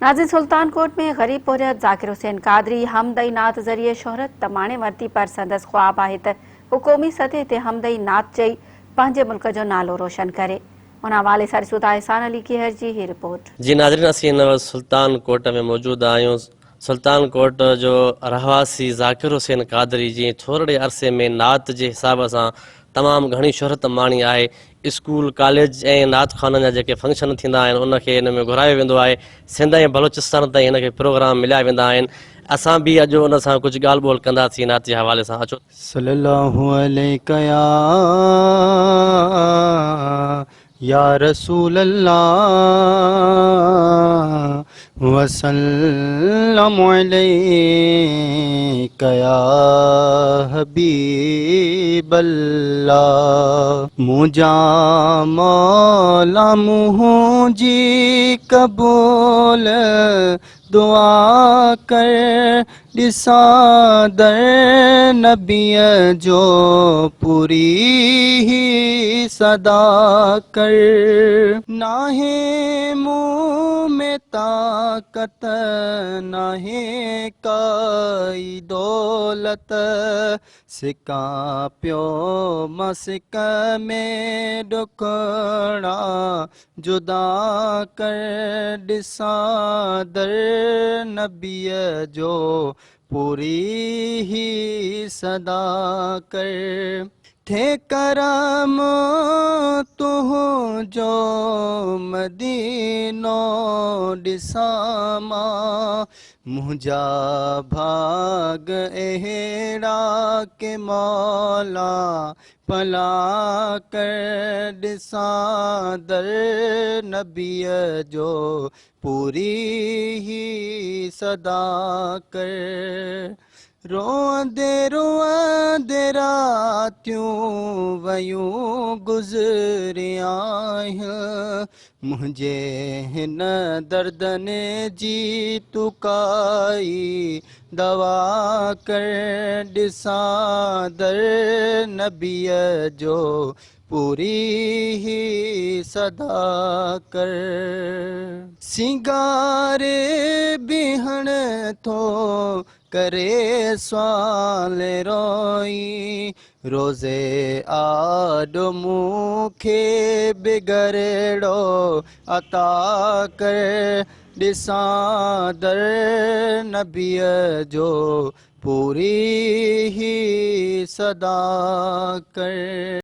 ناظرين سلطان ڪوٽ ۾ غريب پورهيت ذاڪر حسين قادري حمد ۽ نعت ذريعي شهرت ته ماڻي ورتي پر سندس خواب آهي ته هو قومي سطح تي حمد ۽ نعت چئي پنهنجي ملڪ جو نالو روشن ڪري. ان حوالي سان ڏسون ٿا احسان علي ڪيهر جي هي رپورٽ. جي ناظرين اسين هن وقت سلطان ڪوٽ ۾ موجود آهيون سلطان ڪوٽ جو رهواسي ذاڪر حسين قادري جنهن ٿورڙي عرصي ۾ نعت جي حساب سان تمام گهڻي شهرت ماڻي آهي اسڪول، ڪاليج ۽ نعت خوانن جا جيڪي فنڪشن ٿيندا آهن ان کي ان ۾ گهرايو ويندو آهي. سنڌ ۽ بلوچستان تائين هن کي پروگرام مليا ويندا آهن. اسان به اڄ ان سان ڪجهه ڳالهه ٻولهه ڪنداسين نعت جي حوالي سان اچو. صلي الله عليڪ يا يا رسول الله وسلم عليڪ يا حبيب الله منهنجا مولا منهنجي قبول دعا ڪر ڏسان در نبيء جو پوري هي صدا ڪر. ناهي مون ۾ طاقت ناهي ڪائي دولت سڪان پيو مان سڪ ۾ ڏکڙا جدا ڪر ڏسان در نبيء جو پوري هي صدا ڪر. ٿئي ڪرم تنهنجو مدينو ڏسان مان منهنجا ڀاڳ اهڙا ڪي مولا ڀلا ڪر ڏسان در نبيء جو پوري هي صدا ڪر. روئندي روئندي راتيون ويون گذري آهن منهنجي هن دردن جي تون ڪائي دوا ڪر ڏسان در نبيء جو پوري هي صدا ڪر. سينگاري بيهڻ ٿو ڪري سوال روئي روزي آڏو مون کي بگرڙو عطا ڪر. ڏسان در نبيء جو پوري هي صدا ڪر.